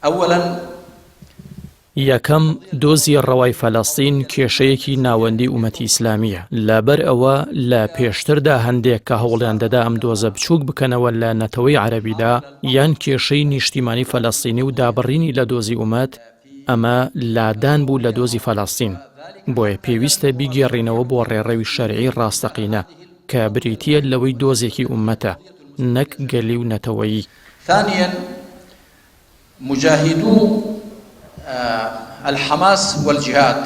اولا. یەکەم، دۆزی ڕەوای فەلەستین کێشەیەکی ناوەندی ئومەتی ئیسلامییە، لەبەر ئەوە لە پێشتردا هەندێک کە هەوڵیان دەدا ئەم دۆزە بچووک بکەنەوە لە نەتەوەی عەرەبیدا یان کێشەی نیشتیمانی فەلەستینی و دابڕینی لە دۆزی ئومەت، ئەمە لادان بوو لە دۆزی فەلەستین، بۆیە پێویستە بیگێڕینەوە بۆ ڕێڕەوی شەرعی ڕاستەقینە کە بریتییە لەوەی دۆزێکی ئومەتە نەک گەلی و نەتەوەیی. ثانیا، مجاهدو الحماس والجهاد.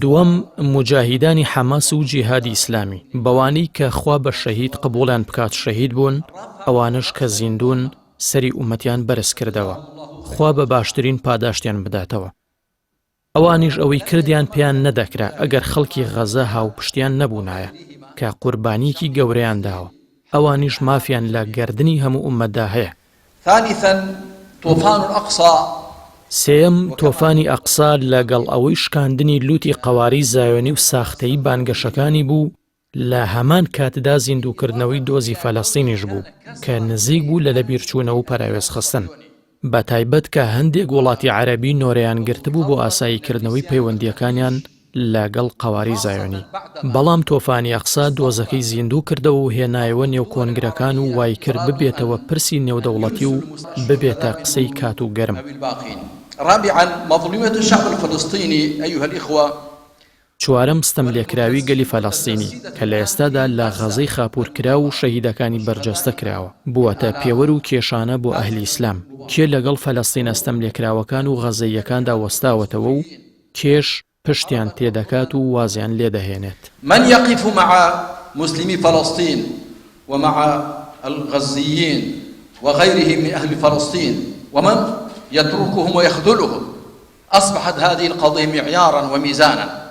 دووەم، موجاهیدانی حەماس و جیهادی ئیسلامی، بەوانەی کە خوا بە شەهید قبوڵیان بکات شەهید بوون، ئەوانەش کە زیندوون سەری ئوممەتیان بەرز کردەوە، خوا بە باشترین پاداشتیان بداتەوە. ئەوانیش ئەوەی کردیان پێیان نەدەکرا ئەگەر خەڵکی غەزە هاوپشتیان نەبوونایە کە قوربانییەکی گەورەیان داوە، ئەوانیش مافیان لە گەردنی هەموو ئوممەتدا هەیە. ثالثا، طوفان الاقصی. سێیەم، تۆفانی ئەقسا لەگەڵ ئەوەی شکاندنی لوتی قەوارەی زایۆنی و ساختەیی بانگەشەکانی بوو، لە هەمان کاتدا زیندووکردنەوەی دۆزی فەلەستینیش بوو کە نزیک بوو لە لەبیرچوونەوە و پەراوێزخستن، بەتایبەت کە هەندێک وڵاتی عەرەبی نۆرەیان گرتبوو بۆ ئاساییکردنەوەی پەیوەندییەکانیان لەگەڵ قەوارەی زایۆنی، بەڵام تۆفانی ئەقسا دۆزەکەی زیندوو کردەوە و هێنایەوە نێو کۆنگرەکان و وایکرد ببێتەوە پرسی نێودەوڵەتی و ببێتە قسەی کات و گەرم. چوارەم، ستەملێکراوی گەلی فەلەستینی، کە لە ئێستادا لە غەزەی خاپوورکراو و شەهیدەکانی بەرجەستە کراوە، بووەتە پێوەر و کێشانە بۆ ئەهلی ئیسلام، کێ لەگەڵ فەلەستینە ستەملێکراوەکان و غەزەییەکاندا وەستاوەتەوە و کێش پشتیان تێدەکات و وازیان لێدەهێنێت. من یقف مع مسلمی فلسطین ومع الغزیین وغیرهم من اهل فلسطین ومن یترکهم ویخذلهم اصبحت هذه القضیە معیارا ومیزانا.